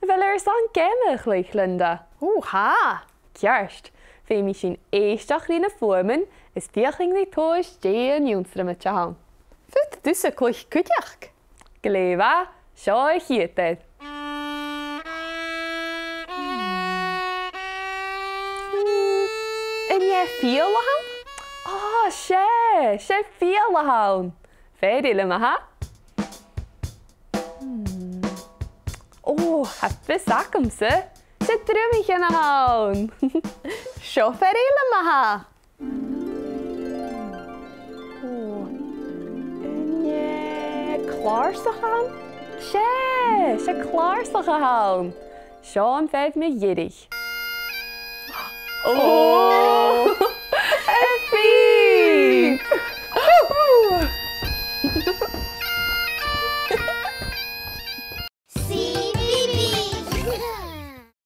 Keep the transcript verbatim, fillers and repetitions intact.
A bheil thu airson geama a chluich, Linda? Ò, tha. Ceart. Feumaidh sinn èisteachd ri na fuaimean is feuchainn ri tomhas dè an ionnstram a th' ann. Faodaidh tusa cluich cuideachd. Glè mhath, seo a' chiad fhear. An e fidheall a th' ann? Ò, 's e, 's e fidheall a th' ann. Fear eile ma-thà. Hmm. Ò, tha fios agamsa. 'S e drumaichean a th' ann. Seo fear eile ma-thà. Ò, an e clàrsach a th' ann? 'S e, 's e clàrsach a th' ann. Seo am fear mu dheireadh. Ò! A' phìob!